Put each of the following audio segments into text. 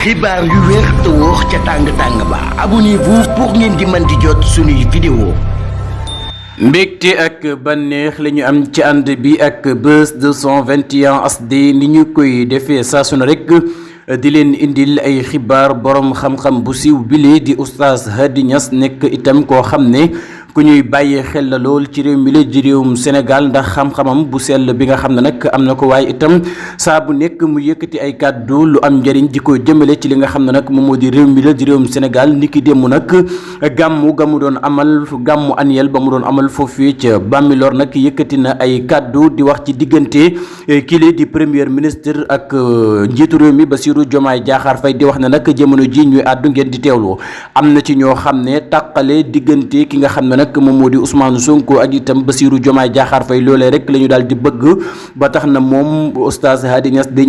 xibaar yu wér te wóor ca tàng-tàng ba abonnez-vous pour ngeen di mën di jot suñuy vidéo. mbégte ak bànneex la ñu am ci ànd bi ak Buzz 221 HD ni ñu koy defee saa su ne rek di leen indil ay xibaar borom xam-xam bu siiw bile di oustaz Hady Niass nekk itam koo xam ne ku ñuy bàyyee xel la lool ci réew mi la di réewum Sénégal ndax xam-xamam bu sell bi nga xam ne nag am na ko waaye itam saa bu nekk mu yëkkati ay kàddu lu am njëriñ di ko jëmale ci li nga xam ne nag moom moo di réew mi la di réewum Sénégal niki démb nag gàmmu ga mu doon amal gàmmu annuel ba mu doon amal foofii ca Bambilor nag yëkkati na ay kàddu di wax ci diggante kile di premier ministre ak njiitu réew mi Bassirou Diomaye Diakhar Faye di wax ne nag jamono ji ñuy àddu ngeen di teewlu am na ci ñoo xam ne tàqale diggante ki nga xam ne nag moom moo di Ousmane Sonko ak itam Bassirou Diomaye Diakhar Faye loolee rek la ñu daal di bëgg ba tax na moom oustaz Hady Niass di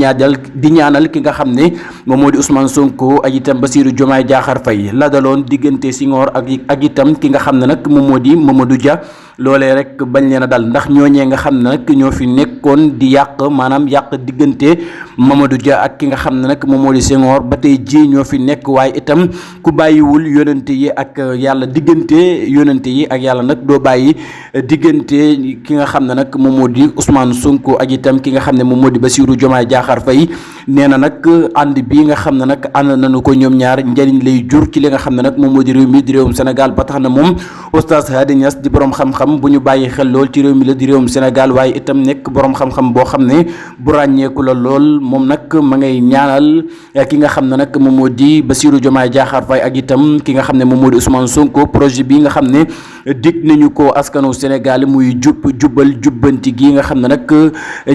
ñaanal ki nga xam ne moom moo di Ousmane Sonko ak itam Bassirou Diomaye Diakhar Faye la daloon diggante Senghor ak itam ki nga xam ne nag moom moo di Mamadou Dia loolee rek bañ leen a dal ndax ñooñee nga xam ne nag ñoo fi nekkoon di yàq maanaam yàq diggante Mamadou Dia ak ki nga xam ne nag moom moo di Senghor ba tey ji ñoo fi nekk waaye itam ku bàyyiwul yonente yi ak yàlla diggante yonente yi ak yàlla nag doo bàyyi diggante ki nga xam ne nag moom moo di Ousmane Sonko ak itam ki nga xam ne moom moo di Bassirou Diomaye Diakhar Faye nee na nag ànd bii nga xam ne nag ànd nañu ko ñoom ñaar njëriñ lay jur ci li nga xam ne nag moom moo di réew mi di réewum Sénégal ba tax na moom oustaz Hady Niass di borom xam-xam bu ñu bàyyi xel lool ci réew mi la di réewum Sénégal waaye itam nekk borom xam-xam boo xam ne bu ràññeeku la lool moom nag ma ngay ñaanal ki nga xam ne nag moom moo di Bassirou Diomaye Diakhar Faye ak itam ki nga xam ne moom moo di Ousmane Sonko projet bi nga xam ne dig nañu ko askanu Sénégal muy jubal jubbanti gi nga xam ne nag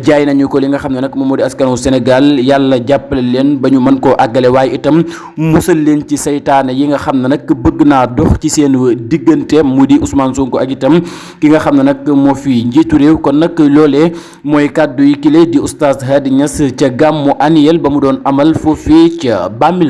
jaay nañu ko li nga xam ne nag moom moo di askanu Sénégal yàlla jàppale leen ba ñu mën koo àggale waaye itam musal leen ci saytaane yi nga xam ne nag bëgg naa dox ci seen diggante mu di Ousmane Sonko ak itam ki nga xam ne nag moo fi njiitu réew kon nag loolee mooy kàddu yi kile di oustaz Hady Niass ca gàmmu annuel ba mu doon amal foofii ca Bambilor